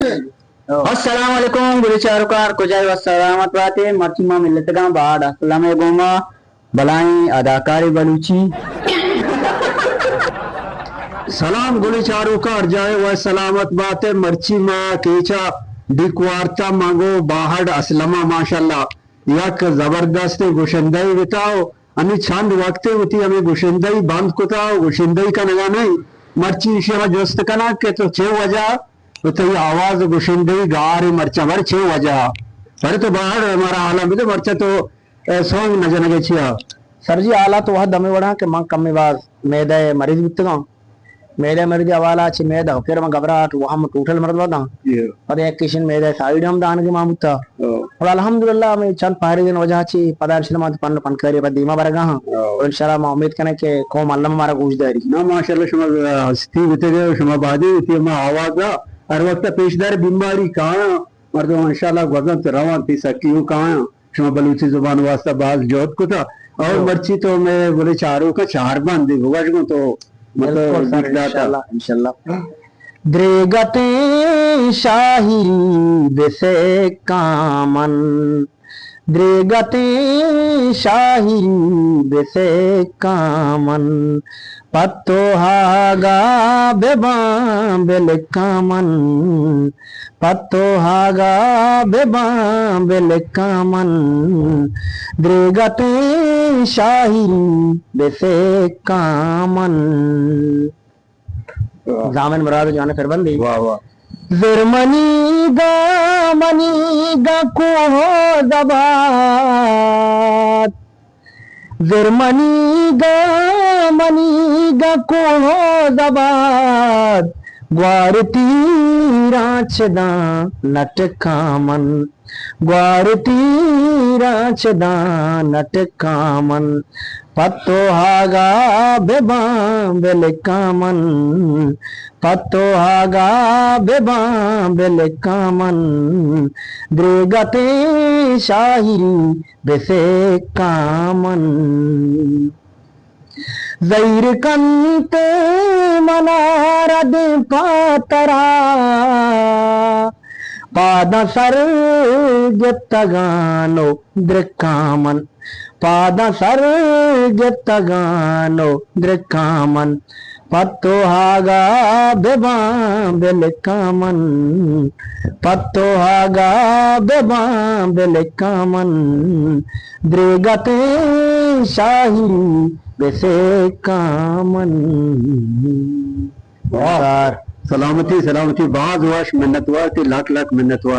السلام علیکم گلیں چاروکاں، کجا ئے وش سلامت بات ئے۔ مرچی ما ملتگاں باہڑ اسلم ءِ گوما، بلائیں اداکارے بلوچی۔ سلام گلیں چاروکاں، ہر جاہ ئے وش سلامت بات ئے۔ مرچی ما کیچ ءَ ڈیک وارتہ، ما گوں باہڑ اسلم ءَ، ماشاءاللہ یک زبردستیں گشندہ ئے بیتا ءُ ہمے چند وقت ءَ وتی ہمے گشندہی بند کتا ءُ گشندہی کنگا نہ انت۔ مرچی ایشی ءَ ما جست کناں کہ تو چے وجہ ءَ تئی آواز ءُ گشندہی گار انت مرچاں، بارے چے وجہ ءَ؟ بارے تو باہڑ مارا حالاں بدے، مرچاں تو، اے، سونگ نہ جنگ ئے چیا؟ سر جی، حالات وھد ہمے وڑ انت کہ من کمے باز معدہ ءِ مریض بوتگاں۔ معدہ ءِ مریض ءِ حوالہ ءَ چہ معدہ ءَ پھر من گھبراہٹ، وہم، ٹوٹل مرض بوتاں۔ جی۔ پدا یک کشن معدہ ءِ سائیڈ ہم دانگی مان بوتا۔ ہاں۔ اور الحمدللہ ہمے چند پہریزیں وجہ ءَ چہ پدا انشاءاللہ ما پن ءُ پنکاری ءَ پد دیما برگا ہاں۔ ہاں۔ اور انشاءاللہ ما امید کنیں کہ قوم الم ءَ مارا گوش داری۔ نا، ماشاءاللہ شما ہستی بیتگ ئے، شما بادی وتی ہما آواز ءَ ہر وقت ءَ پیش دار، بیماری کایاں، مردم انشاءاللہ گوزنت روانت، سکی اوں کایاں۔ شما بلوچی زبان ءِ واسطہ باز جہد کتا۔ اور ہاں۔ مرچی تو مئے بلے چاروکاں چار بندے بگوش گوں تو مطلب بالکل سر، گیت داتا۔ انشاءاللہ، انشاءاللہ۔ دریگتیں شاعری بسکاں من، دریگتیں شاعری بسکاں من، پہ تو ہاگا بباں بلکاں من، پہ تو ہاگا بباں بلکاں من، دریگتیں شاعری بسکاں من۔ واہ۔ زامن مراد جوان پربندی۔ واہ واہ۔ زرمنی گا منی گا کوہ زباد، زرمنی گا منی گا کوہ زباد، گوار تیراں چداں نٹکاں من، گوار تیراں چداں نٹکاں من، پہ تو ہاگا بباں بلکاں من، پہ تو ہاگا بباں بلکاں من، دریگتیں شاعری بسکاں من۔ زہیر کنت منا ردیں پاترا، پاداں سر گپتگاں ءُ درکاں من، پاداں سر گپتگاں ءُ درکاں من، پہ تو ہاگا بباں بلکاں من، پہ تو ہاگا بباں بلکاں من، دریگتیں شاعری بسکاں من۔ واہ۔ سلامتی، سلامتی، باز وش، منتوار تئی، لکھ لکھ منتوار۔